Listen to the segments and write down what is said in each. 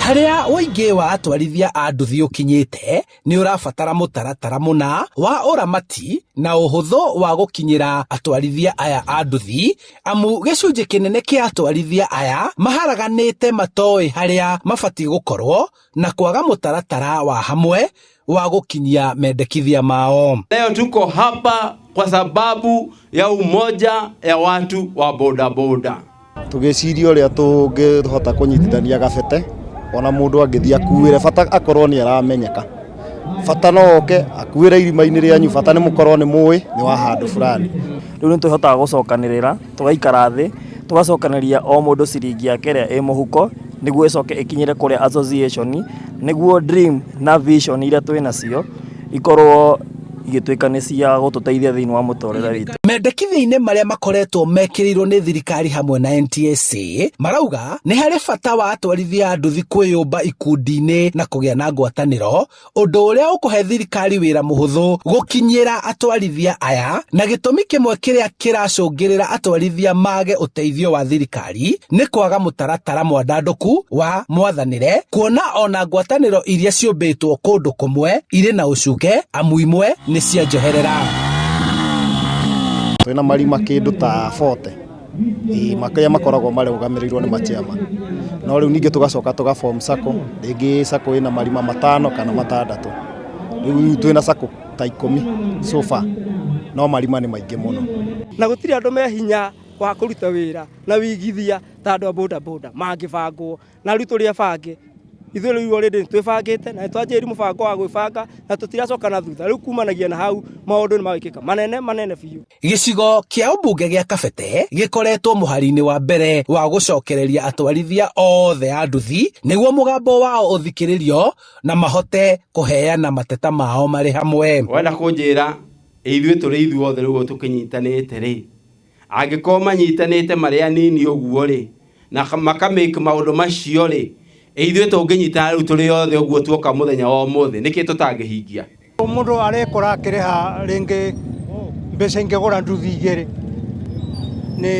Harĩa ũingĩ wa atwarithia a nduthi ũkinyĩte nĩ ũrabatara mũtaratara mũna wa ũramati na ũhũthũ wa gũkinyĩra atwarithia aya a nduthi amu gĩcunjĩ kĩnene kĩa atwarithia aya maharaganĩte matoĩ harĩa mabatiĩ gũkorwo na kwaga mũtaratara wa hamwe wa gũkinyia mendekithia mao. Leo tuko hapa kwa sababu ya umoja ya watu wa bodaboda. Tũgĩciria ũrĩa tũngĩhota kũnyitithania gabete ona mũndũ angĩthiĩ akuĩre bata akorwo nĩ aramenyeka bata no oke akuĩre irima-inĩ rĩanyu bata nĩ mũkorwo nĩ mũĩ nĩ wa handũ fulani. Rĩu nĩ tũhotaga gũcokanĩrĩra tũgaikara thĩ tũgacokanĩria o mũndũ ciringi yake ĩrĩa ĩ mũhuko nĩguo ĩcoke ĩkinyĩre kũrĩa association nĩguo dream na vision iria twĩ nacio ikorwo igĩtuĩka nĩ cia gũtũteithia thĩinĩ wa mũtũrĩre witũ. Mendekithia-inĩ marĩa makoretwo mekĩrĩirwo nĩ thirikari hamwe na NTSA marauga nĩ harĩ bata wa atwarithia a nduthi kwĩyũmba ikundi-inĩ na kũgĩa na ngwatanĩro, ũndũ ũrĩa ũkũhe thirikari wĩra mũhũthũ gũkinyĩra atwarithia aya, na gĩtũmi kĩmwe kĩrĩa kĩracũngĩrĩra atwarithia mage ũteithio wa thirikari nĩ kwaga mũtaratara mwandandũku wa mwathanĩre, kuona ona ngwatanĩro iria ciũmbĩtwo kũndũ kũmwe irĩ na ũcuke amu imwe nĩ cia njoherera. Twĩna marima kĩndũ ta 40 marĩa makoragwo marũgamĩrĩirwo nĩ machairman. No rĩu ningĩ tũgacoka tũga form sacco, rĩngĩ sacco ĩna marima matano kana matandatũ. Rĩu twĩna sacco ta ikũmi so far, no marima nĩ maingĩ mũno. Na gũtirĩ andũ me hinya wa kũruta wĩra na wĩigithia ta andũ a boda boda mangĩbangwo. Na rĩu tũrĩ abange, ithuĩ rĩu already nĩ twĩbangĩte na nĩ twanjĩrĩirie mũbango wa gwĩbanga na tũtiracoka na thutha. Rĩu kumanagia na hau maũndũ nĩ magwĩkĩka manene manene biũ. Gĩcigo kĩa ũmbunge gĩa Kabete gĩkoretwo mũhari-inĩ wa mbere wa gũcokereria atwarithia othe a nduthi nĩguo mũgambo wao ũthikĩrĩrio na mahote kũheana mateta mao marĩ hamwe. Wenda kũnjĩra ithuĩ tũrĩ ithuothe rĩu tũkĩnyitanĩte rĩ, angĩkorwo manyitanĩte marĩ anini ũguo rĩ, na maka make maũndũ macio rĩ, ithuĩ tũngĩnyitana rĩu tũrĩ othe ũguo tuoka mũthenya wa ũmũthĩ, nĩkĩ tũtangĩhingia? Mũndũ arekora akĩrĩha rĩngĩ mbeca ingĩgũra nduthi igĩrĩ ni,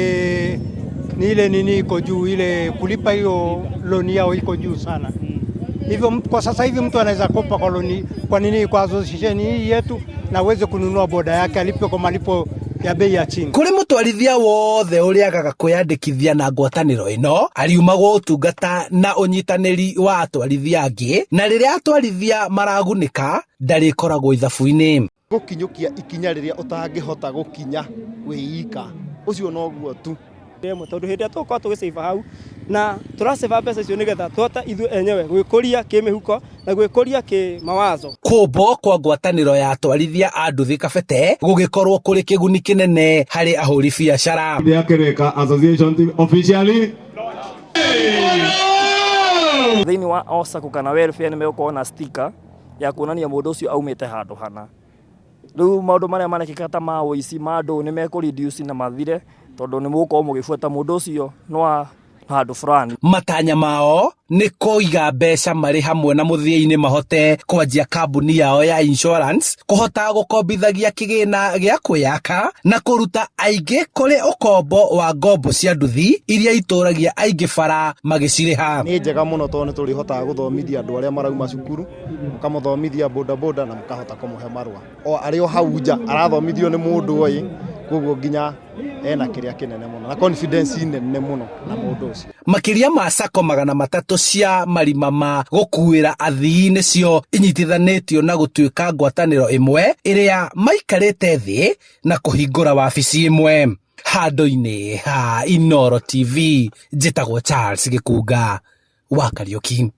ni ile nini iko juu, ile kulipa hiyo loni yao iko juu sana. Hivyo kwa sasa hivi mtu anaweza kopa kwa loni, kwa nini, kwa association hii yetu na aweze kununua boda yake alipe kwa malipo ya bei ya chini. Kũrĩ mũtwarithia wothe ũrĩagaga kwĩyandĩkithia na ngwatanĩro ĩno ariumagwo ũtungata na ũnyitanĩri wa atwarithia angĩ, na rĩrĩa atwarithia maragunĩka ndarĩkoragwo ithabu-inĩ. Gũkinyũkia ikinya rĩrĩa ũtangĩhota gũkinya wĩ ika, ũcio noguo tu. Ĩmwe tondũ hĩndĩ ĩrĩa tũgũkorwo tũgĩcĩba hau na tũracĩba mbeca icio nĩgetha tũhote ithuĩ enyewe gwĩkũria kĩmĩhuko na gwĩkũria kĩmawazo. Kũmbwo kwa ngwatanĩro ya atwarithia a nduthi Kabete gũgĩkorwo kũrĩ kĩguni kĩnene harĩ ahũri biacara. Kirika Association officially Thĩinĩ wa o sacco kana welfare nĩ megũkorwo na sticker ya kuonania mũndũ ũcio aumĩte handũ hana. Rĩu maũndũ marĩa marekĩka ta ma ũici ma ndũ nĩ mekũ reduce na mathire tondũ nĩ mũgũkorwo mũgĩbuata mũndũ ũcio nĩ wa handũ fulani. Matanya mao nĩ kũiga mbeca marĩ hamwe na mũthia-inĩ mahote kwanjia kambuni yao ya insurance, kũhota gũkombithagia kĩgĩna gĩa kwĩyaka na kũruta aingĩ kũrĩ ũkombo wa ngombo cia nduthi iria itũragia aingĩ bara magĩcirĩha. Nĩ njega mũno tondũ nĩ tũrĩhotaga gũthomithia andũ arĩa marauma cukuru, mũkamũthomithia bodaboda na mũkahota kũmũhe marũa. O arĩ o hau nja arathomithio nĩ mũndũ oĩ, koguo nginya ena kĩrĩa kĩnene mũno na confidence nene mũno na mũndũ ũcio. Makĩria ma sacco 300 cia marima ma gũkuĩra athii nĩcio inyitithanĩtio na gũtuĩka ngwatanĩro ĩmwe ĩrĩa maikarĩte thĩ na kũhingũra wabici ĩmwe. Handũ-inĩ ha Inooro TV, njĩtagwo Charles Gĩkunga wa Kariũki.